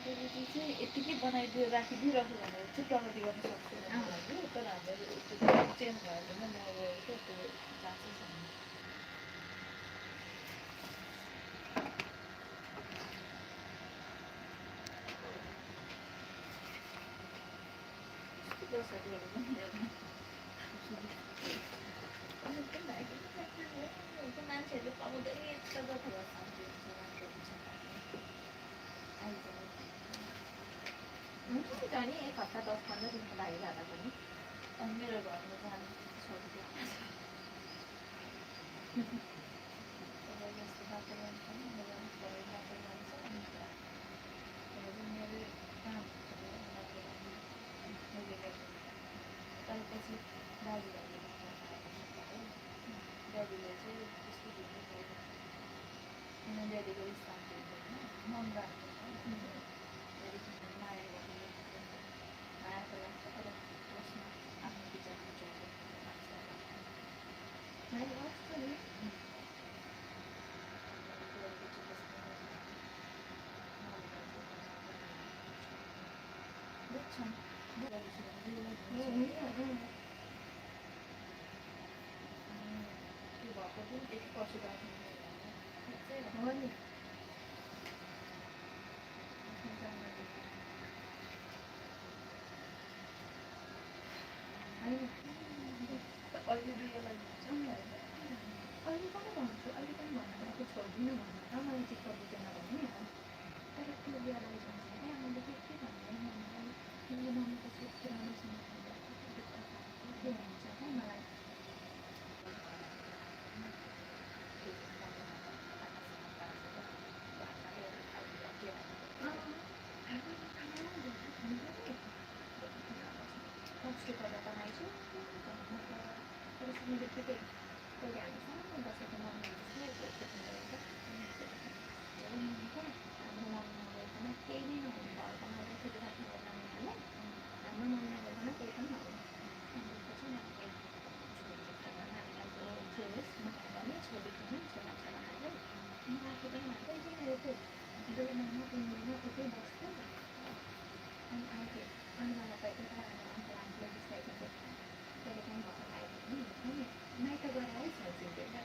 प्रविधि चाहिँ यतिकै बनाइदियो राखिदिइराख्यो भनेर चाहिँ प्रगति गर्न सक्छु भन्नु तर हाम्रो चेन्ज भयो भने म त्यो जाँचै छैन दसहरू पनि मान्छेहरूले पाउँदै यस्तो गर्छ हुन्छ नि त नि 1 हप्ता 10-15 दिनको लागि जाँदा पनि अनि मेरो घरमा जानु छोडिदिएको जस्तो बाटो जान्छ नि मेरो घरै बाटो जान्छ अनि मेरो काम तर पछि दाजुभाइले ड्याडीले चाहिँ त्यस्तो दिनु पऱ्यो किन ड्याडीको स्थान दिँदैन मन राख्दैन माया गर्नु माया त लाग्छ तर बस्न आफ्नो विचारमा चल्दैन मान्छे लाग्छ नि बुझ्छन् त्यो भएको दिन त्यति पछि राख्नु हो नि अहिले दुईलाई अहिले पनि भन्छु अहिले पनि भन्नु छोडिदिनु भन्नु त मलाई चित्त बुझेन भने तर त्यो रियलाइज हुन्छ क्या मैले के भन्दैन मैले मम्मीको चाहिँ राम्रोसँग के हुन्छ क्या मलाई कस्तो गर्दा बनाइछु मैले के पहिले हामी सानो बसेको मम्मी हाम्रो मम्मी नभइकन केही नै नहुनु घरको मैले खेतिपाती गर्न नानीहरूले हाम्रो मम्मी नभइकन केही पनि नहुनु नानीलाई छोरीको छोरा छोराले आफू पनि मात्रै चाहिँ मेरो त्यो 2 महिना 3 महिना उतै बस्थ्यो अनि आइदियो अनि मलाई त यता अङ्कल आन्टीले बिस्ताइदिएको कहिले काहीँ घर आयो भने अनि माइत गएर है छाइदिँदैन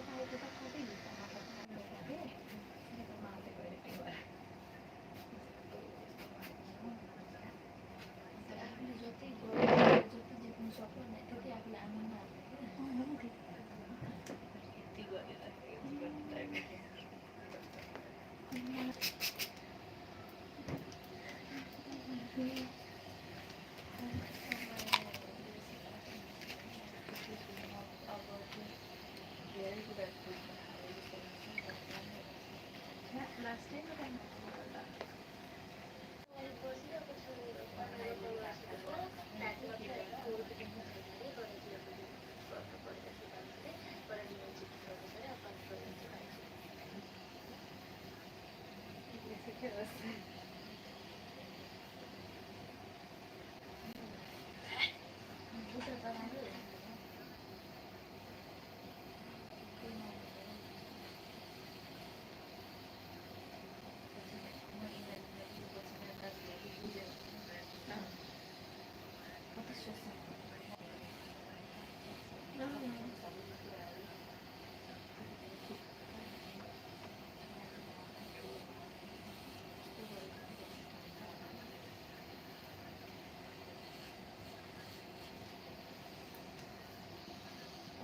बाहिर त कतै भित्र मात्रै गएर के भयो आफूले जति जित्नु सक्यो भने त्यति आफूले आनन्द यति गरेर last time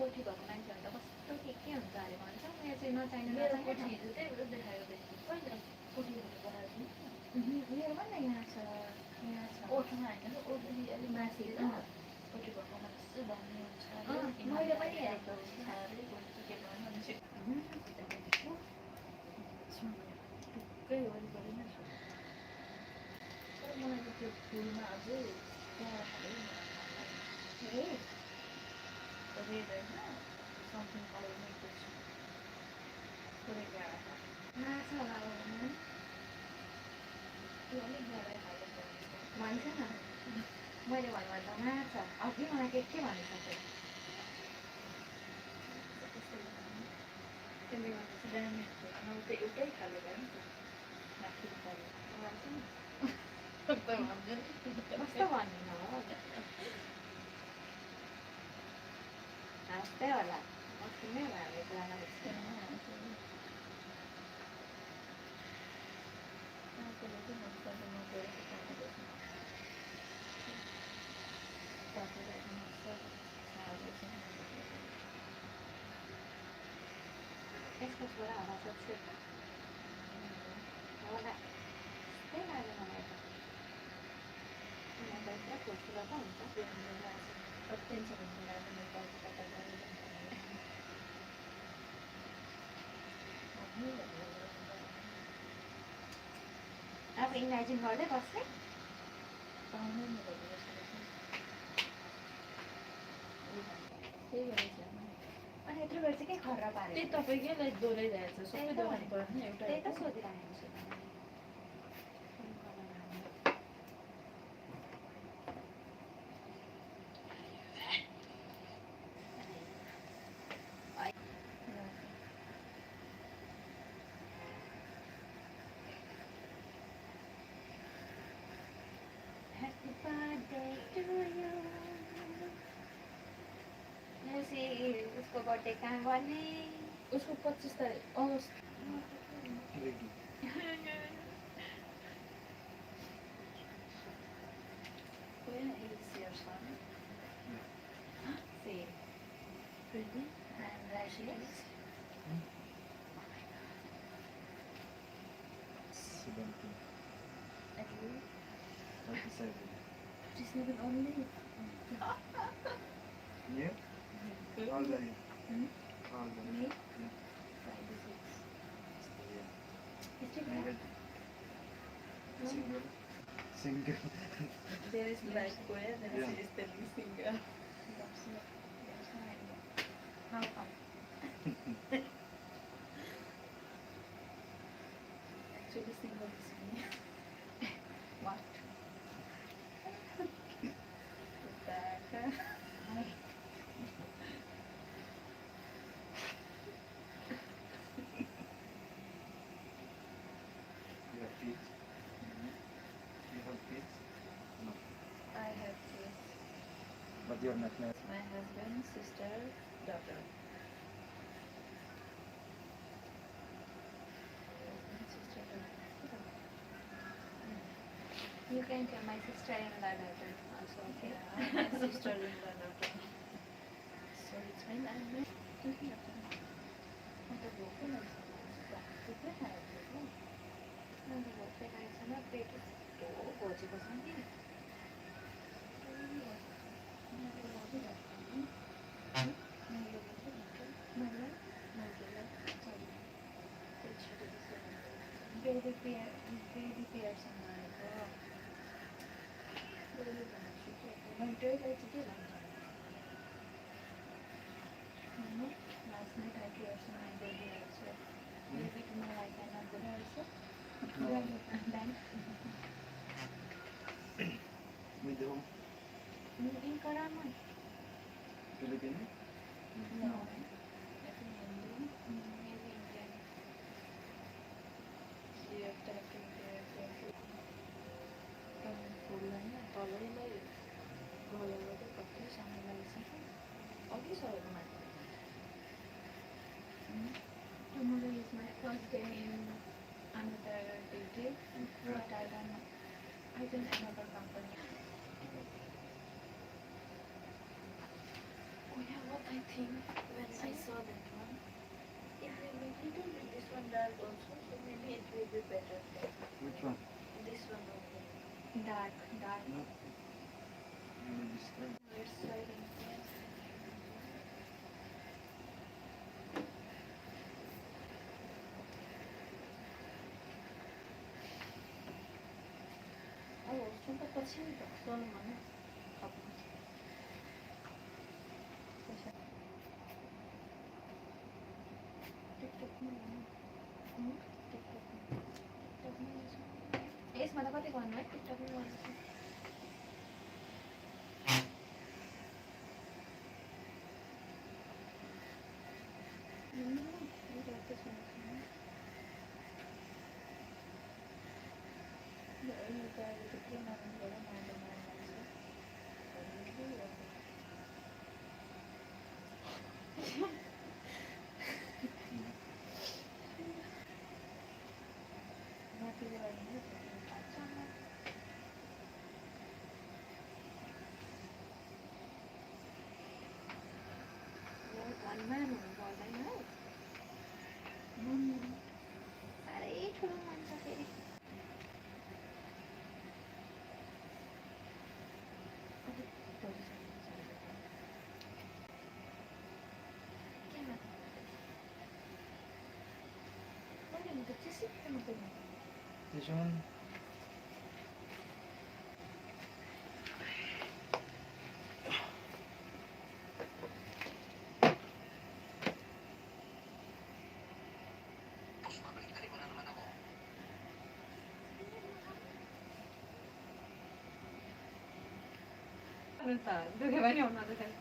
कोठी भएको मान्छेहरू त कस्तो के हुन्छ अरे भन्छ यहाँ चाहिँ नचाहिने मेरो कोठी हिजो चाहिँ देखाएको देखि कहिले कोठी बनाएको मेरो पनि यहाँ छ ओठमा होइन ओठदेखि अलिक माथि कोठी भएको मान्छे भन्ने हुन्छ मैले पनि हेरेको के भन्नु ढुक्कै वरिपरि नै छ तर मलाई त त्यो फुलमा अझै त्यहाँ खाले रेड होइन समथिङ कलर मेको छु थोरै गाडा माछा लगायो भने त्यो अलिक गाडा खाले भन्छ न मैले भन्नु त माछा अघि मलाई के भनिसकेँ त्यसले गर्दा चाहिँ ड्यामेज भयो नभए त एउटै खाले भयो नि त राखिनु पर्यो कस्तो भन्नु हाँस्दै होला मसिनै होला हाम्रो पुरानो यसको छोरा होला सक्छ होला त्यही लाग्यो मलाई त उनीहरूलाई पुरा खुल्छुला त हुन्छ टेन्सन हुन्छ अब इमेजिन गर्दै बस्ने पाउँदैन त्यही भएर अनि यत्रो बेर चाहिँ के खर्रा पारेको त्यही तपाईँकैलाई दोहोऱ्याइरहेको छ सबै दोहोऱ्याउनु पर्यो नि एउटा त्यही त सोधिरहेको छु Happy birthday to you. उसको बर्थडे कहाँ गर्ने उसको 25 तारिक अगस्त When is your son? Same. Really? And Rashid? 17. And you? 37. 37 only? You? All the way. All the way. Me? Yeah. 26. Yeah. Is it Married. No. Single. Single. There is like where there Yeah. is telling single. That's no idea. How come? Actually single is me. What? You have kids? You have kids? No. I have kids. But you're not married. My husband, sister, daughter. Husband, sister, daughter. You can tell my sister-in-law daughter also, okay? Yeah, my sister-in-law daughter. So it's when I met अन्त भोकै लाग्छ थुप्रै खाएको थियो अन्त भोकै लागेकोसँग पेट कस्तो घोचेको छ नि बेबी पेयरसँग आएको मैले टोइलेट चाहिँ के भन्छ last night I tears in my baby also. Maybe tomorrow I cannot go there also. Then With whom? in Karaman. Filipino? No. I think Hindu. Maybe Indian. she is taking care of फुलमा तलैलाई गएर कति समय लागिसक्यो अघि सरेको माथि Tomorrow is my first day in another duty. But I don't know. I think another company. Oh yeah, what I think when I saw that one, if we make little bit this one dark also, so maybe it will be better. Which one? This one only. Dark. No. You will describe. West side and yes. Oh, sunt pățintă, sunt mână. यसमा त कति गर्नु है टिकटकमै गर्नु ત્યારે કેટલી નાની ઘરે માંડ માંડ છે. નાખી દેવાની નથી પાછા વનમાં બોલાય હોય તારે એ થોડું મન છે ફેરી કેમ મને તો ચીસી કેમ તો This one. 그러니까 누가 많이 오나도 됐어.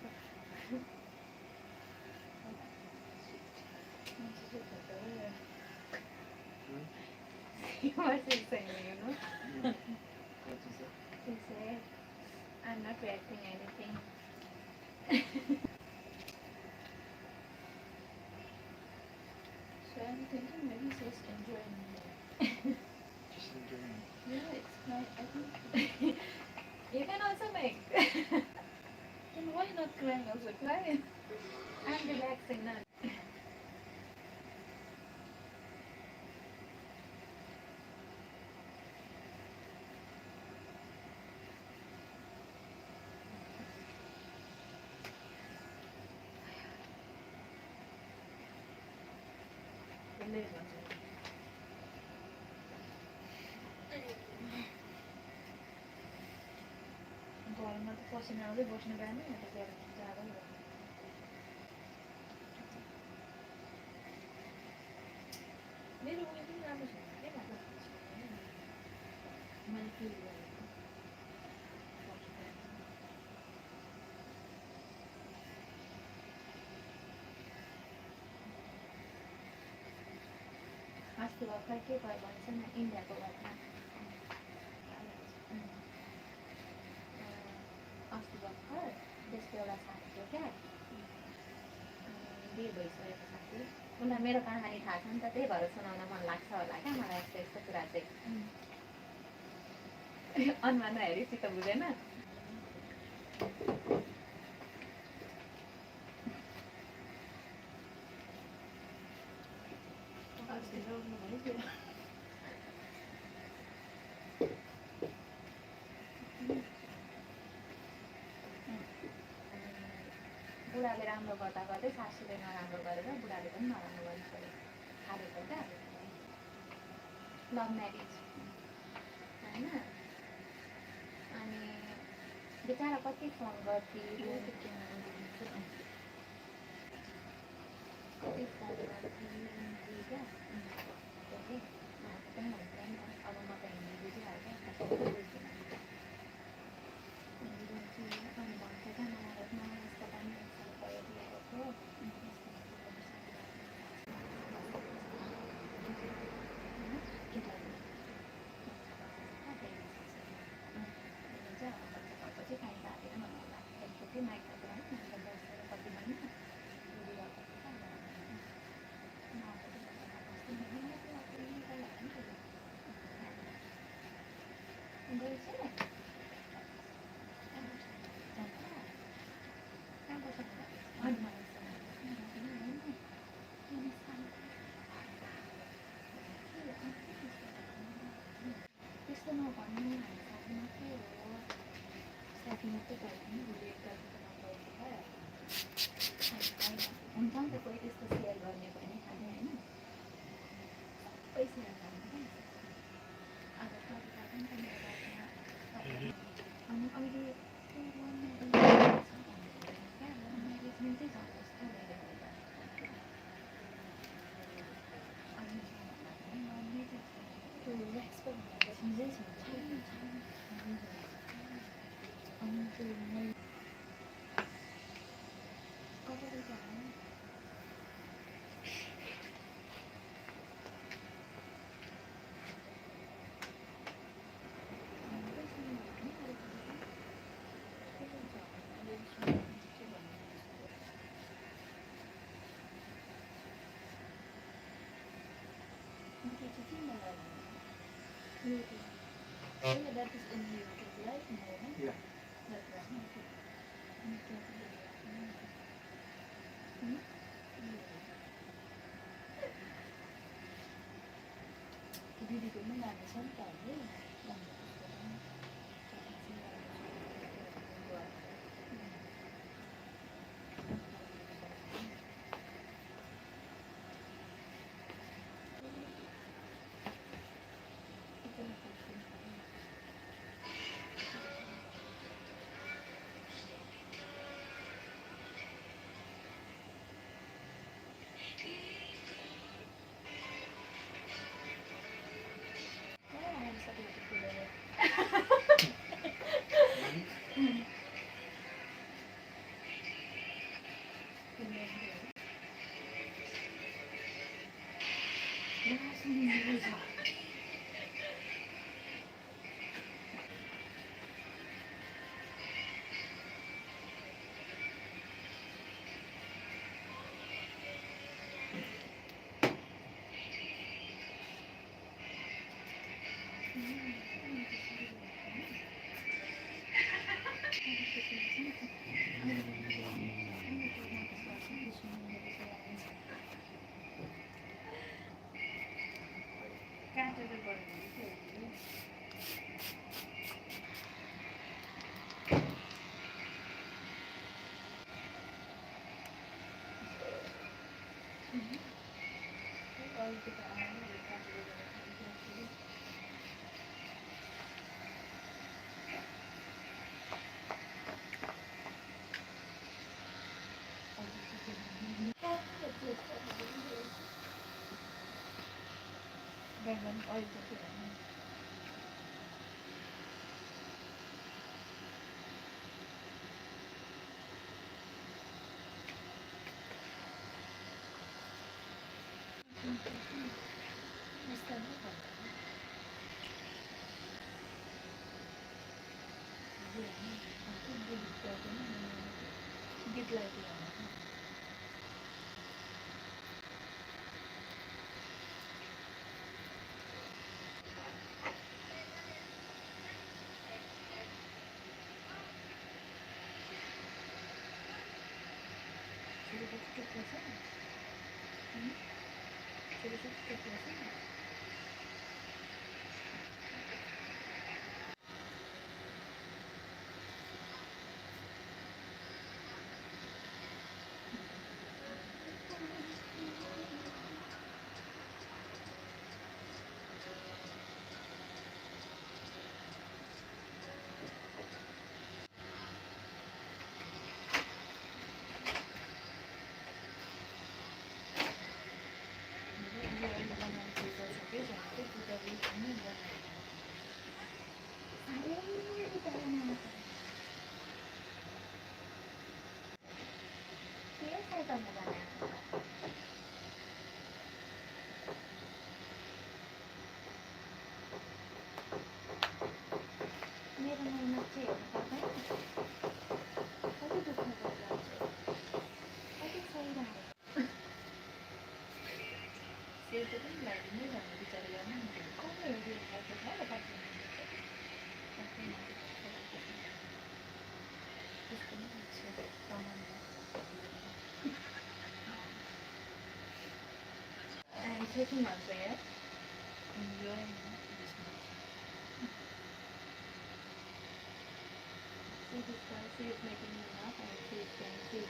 You are still saying, you know. What is that? He said, I'm not reacting anything. So I'm thinking maybe just enjoying it. Just enjoying. Yeah, it's nice. I think. You can also make. Then why not crying also? Cry. I'm relaxing now. घरमा त पसिना आउँदै बस्नु पाएन नि त जाँदै मेरो उयो पनि राम्रो छैन के भएको मैले फिल गरेको अस्ति भर्खर के भयो भन्छ न इन्डियाको घटना अस्ति भर्खर त्यसको एउटा साथीको क्या बिहे भइसकेको साथी उनलाई मेरो कहानी थाहा छ नि त त्यही भएर सुनाउन मन लाग्छ होला क्या मलाई यस्तो यस्तो कुरा चाहिँ अनुहार नहेरी चित्त बुझेन बुढाले राम्रो गर्दा गर्दै सासूले नराम्रो गरेर बुढाले पनि नराम्रो गरिसक्यो थालेको क्या लभ म्यारिज होइन अनि बिचरा कति फोन गर्थी कति फोन गर्थी क्या पनि हुन्थेन अब म त हिन्दी बुझिहाल्थेँ अनि भन्छ क्या नयाँ यस्तो पनि त्यस्तो नभन्नु हामी साथी मात्रै हो साथी मात्रै भयो भने भोलि एकताको हुन्छ नि त कोही त्यस्तो सेयर गर्ने पनि खाने होइन सबै सेयर गर्ने अब कविता पनि त मेरो बारेमा अनि अहिले क्या म्यानेजमेन्ट चाहिँ छ जस्तो that is in YouTube live now, no? Yeah. That one. Didi cũng mới làm sống tạm đấy, làm được cái đó. Oil to put on. Get like I'm taking my breath, enjoying this moment. See this guy, see it's making me laugh, and see it's going to see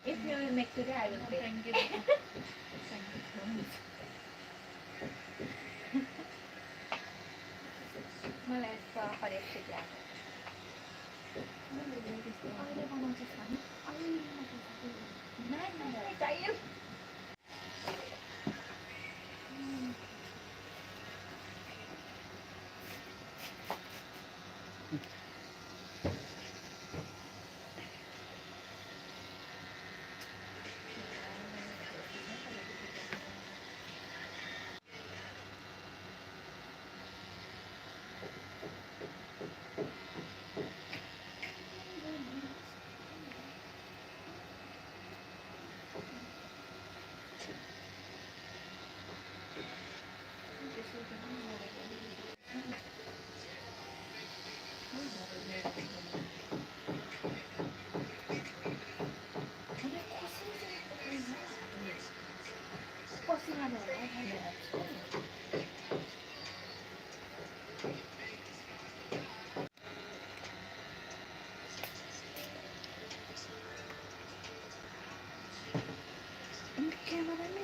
If you will make today, I will pay. Thank you. Thank you so much. मलाई यस्तो हरेक चिज लाग्छ अहिले बनाउँछ अहिले चाहियो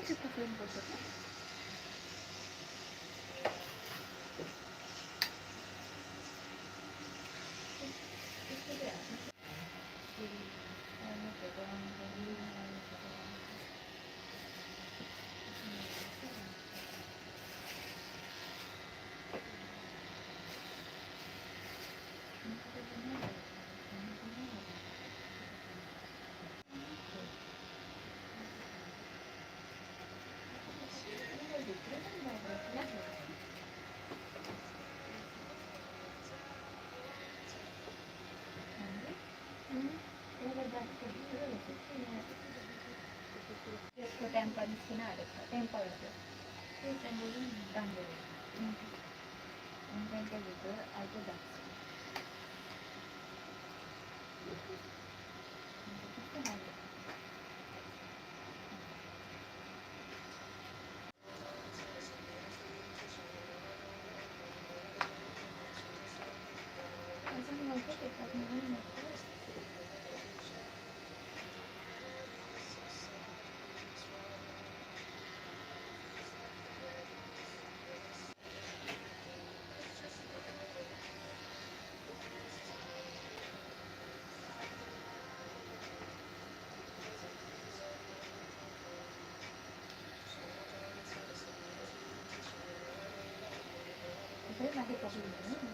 चाहिँ पक्रिनुपर्छ कि त्यसको टेम्पर निस्किन आएको छ टेम्पर त्यो टेम्परभित्र आएको जान्छ माथि पक्रिँदैन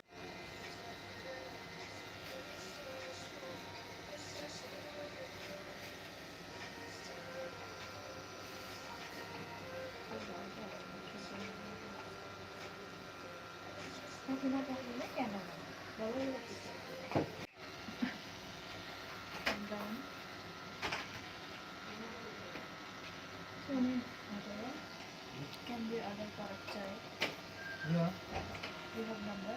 नपक्रिँदै camera Can be other product type. Yeah. You have number?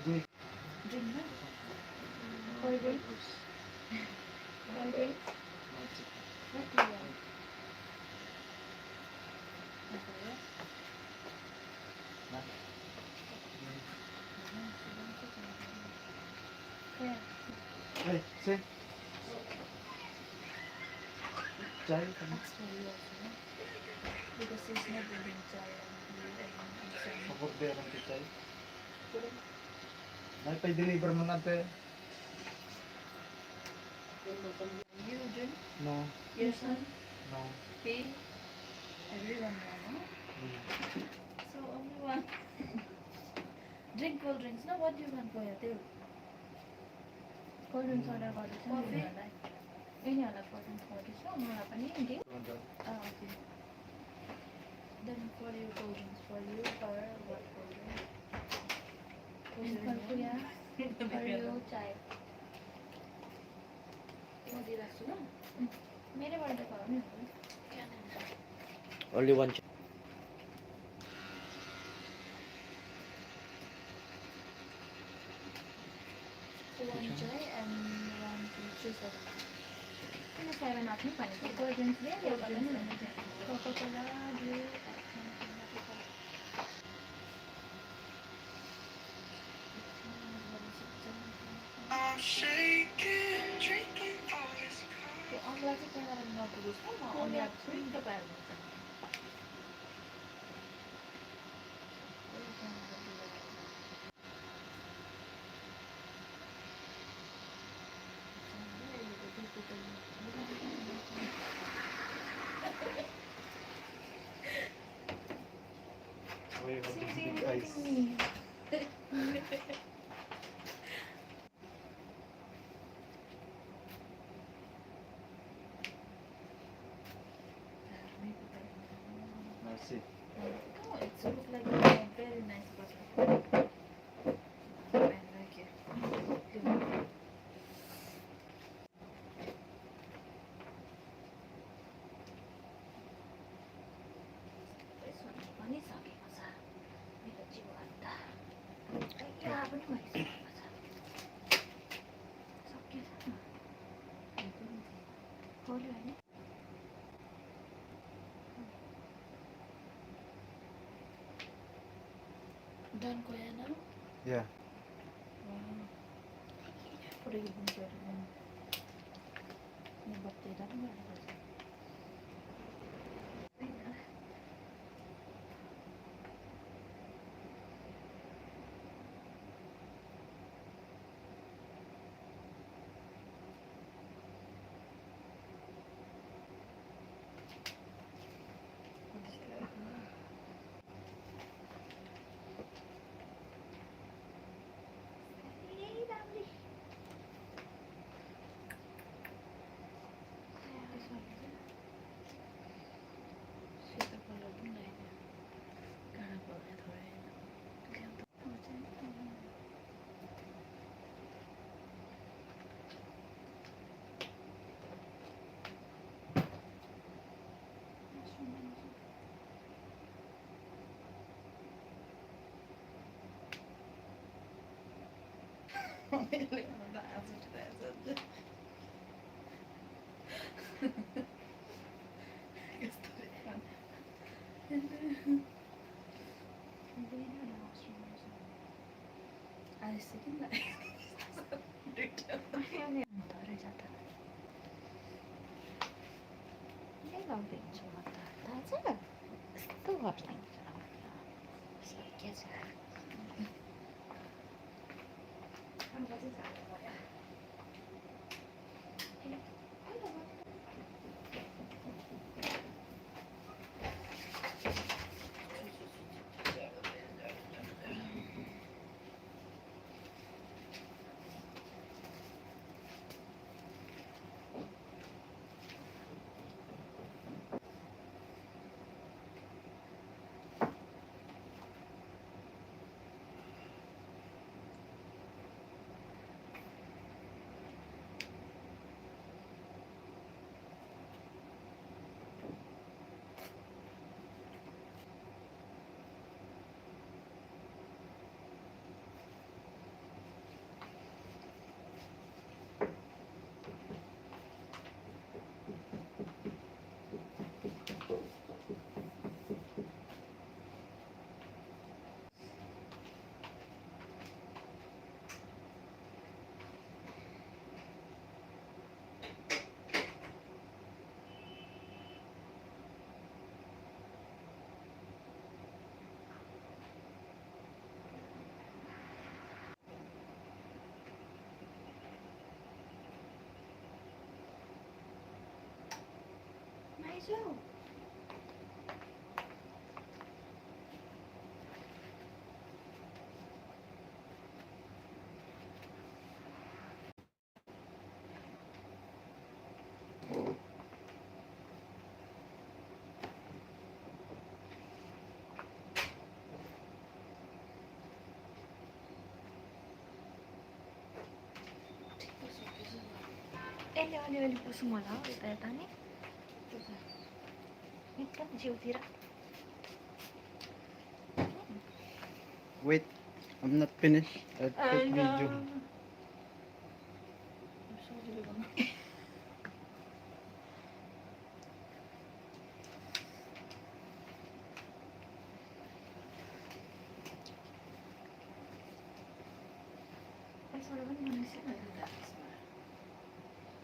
Drink. Drink, no? Cold drink? Cold drink? What do you want? Hey, say. Chai. Extra you also, no? Because there's no building chai and Support there ang chai. May pa-deliver mo natin. you drink? No. Your son? No. He? Everyone no? So only one. Drink cold drinks, no? What do you want for your tea? Cold drinks order गर्दैछ नि उनीहरूलाई यिनीहरूलाई cold drinks गर्दैछ उनीहरूलाई पनि drink okay. Then for you cold drinks for you for what cold drink? For you chai. गरिराख्छु ल मेरैबाट त खुवाउनु Only one. one chai and one juice of किन 7 आफ्नै भनेको कोल्ड ड्रिङ्क्स ले एउटा पनि कोका कोला त्यो अम्ला चाहिँ त्यहाँबाट नपुगोस् न म अम्ला छु नि तपाईँहरू Wait, what is big eyes? Merci. Oh, it looks like a very nice person. I like it. This one पनि सकेको छ मेरो जिउहरु यहाँ पनि भइसकेको छ सकेछ खोल्यो हैन Done Koyana? Yeah. Wow. What are you doing? Ni batti dah tu ada. Joe. अलिअलि पुसौँ होला हौ यता यता नि एकदम जिउतिर Wait, I'm not finished. I'll take video. यसबाट पनि बनाइछ नि त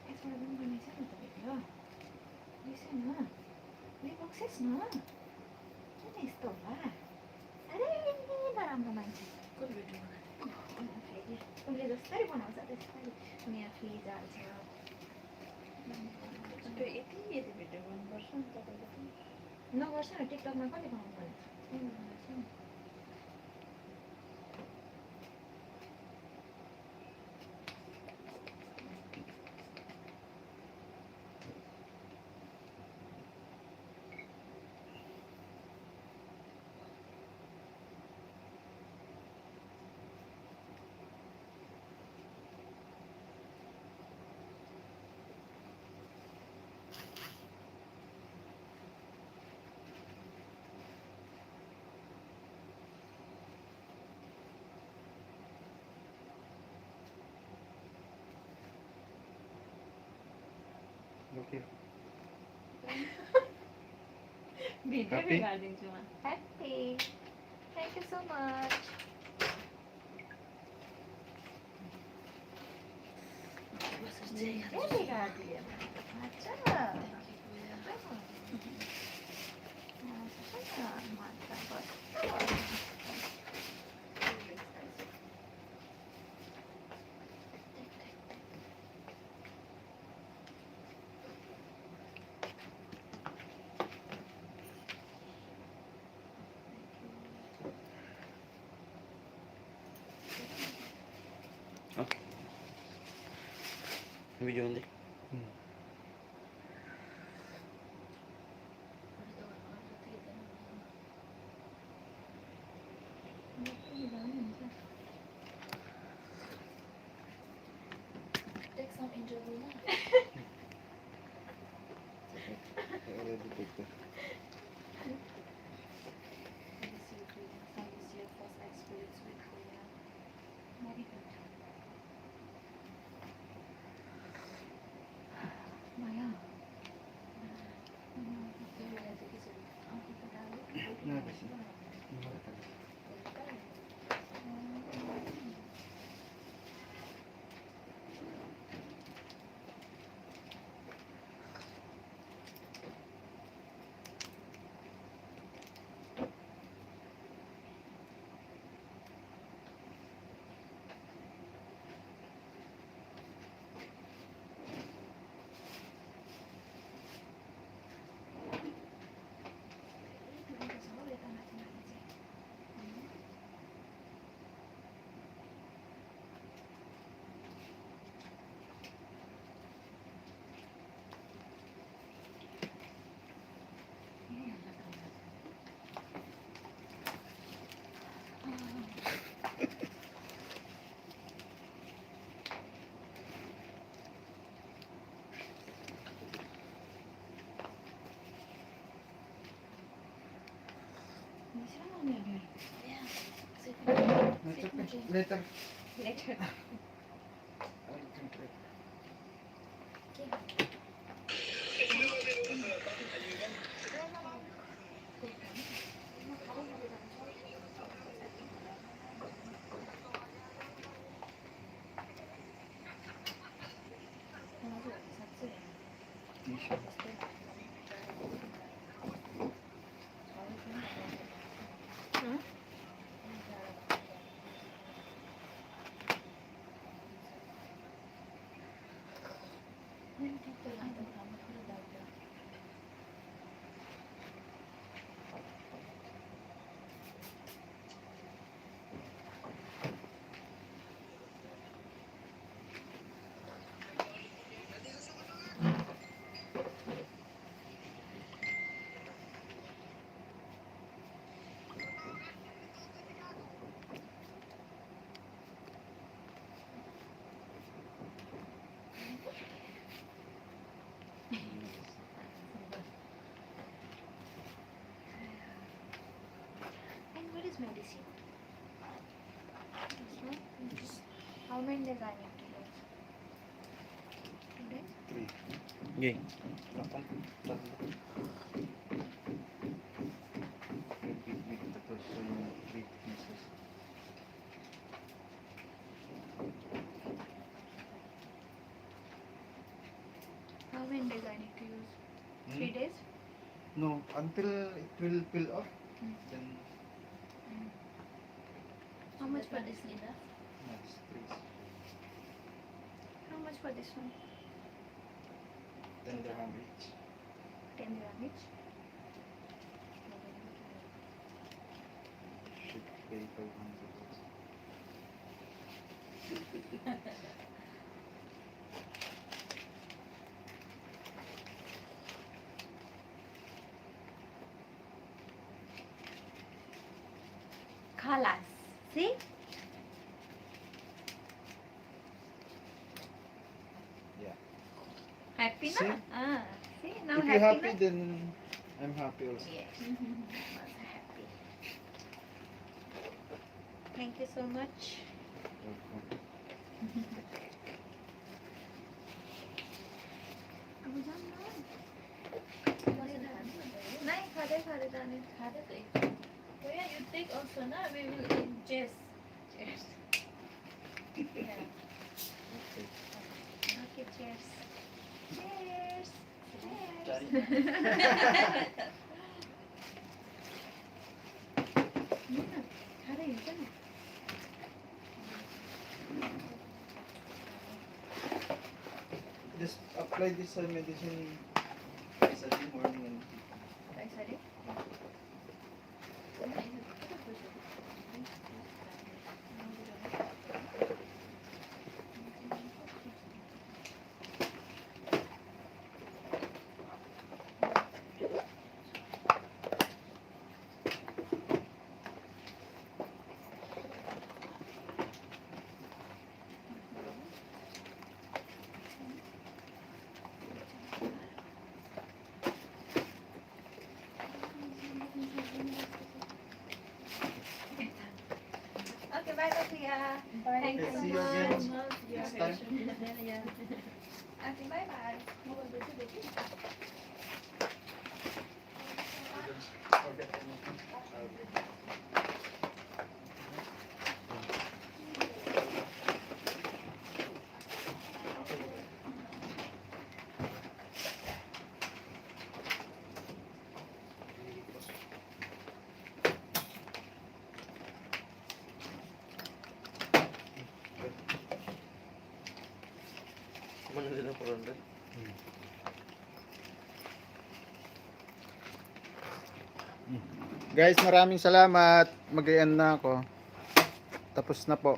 यसबाट पनि बनाइछ नि त भिडियो रहेछ न बक्सेस न किन यस्तो होला अरे नराम्रो मान्छे उसले जसरी बनाउँछ त्यसरी अनि आफूले जान्छ यति भिडियो गर्नुपर्छ नि तपाईँले पनि नगर्छ न टिकटकमा कति बनाउनु पर्ने Okay. Video Happy? गरिदिन्छु म happy thank you so much दिखा दिए अच्छा Okay. Video nanti. Take some interview na. Already take that. How is your first experience with Korea? very good Maya No, kasi. Mahal talaga. Yeah. It's okay. Later. later I will drink later. T-shirt. and what is medicine how many days I need to use 2 days 3. Okay. Tatlo. Big tatlo. So yung 3 pieces. how many days I need to use 3 days No, until it will peel off. Then how much for That this is one enough. next 3. how much for this one 10 dirham each. 10 dirham each Should pay 500 also. Khalas. See? Yeah. Happy See? na? Ah, see? Now If happy, you're happy, na? then I'm happy also. Yes. Was happy. Thank you so much. Welcome. अब जाऊँ ना? Nice. नहीं खाते जाने Khada to eat. Oh yeah, you take also na. We will ingest. Cheers. Yeah. Okay. Okay. Okay, cheers. Cheers. Cheers. Sorry. खाँदै हुन्छ नि Just apply this medicine twice a day, morning and यसरी Okay, bye, Sophia. Bye. Thank you Okay, so see you again. much. next time. Okay, bye bye. Mana din ako ron? Guys, maraming salamat. Mag-end na ako. Tapos na po.